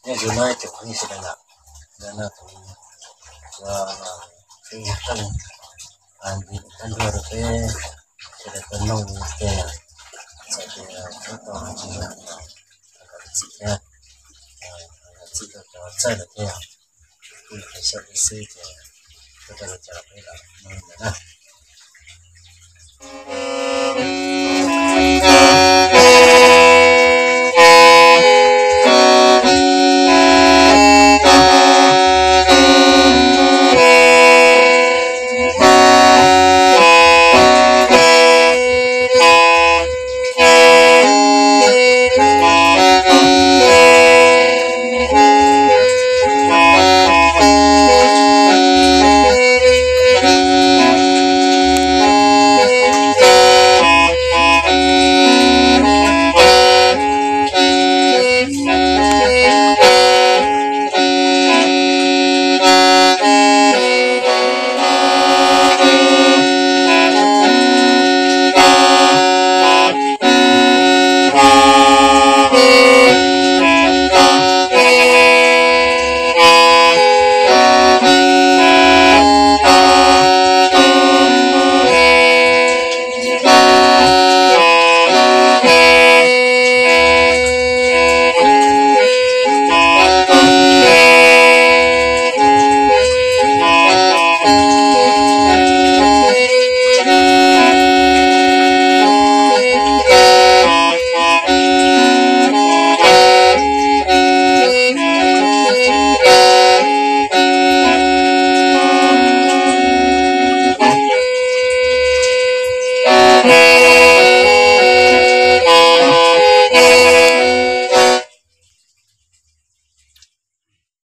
Nyob zoo no tsoom phooj ywg sawv daws, ntawm no kuv ua peb yog rooj, ntim tag nrho rau peb sawv daws tau mloog ces txawm tias muab tau tsis zoo los thov zam txim thiab, thov zam txim rau cov txawj lawm thiab. Kuv kuj mus qhia saib peb xwb ces kuv rau li cas los peb los mloog ntawd na.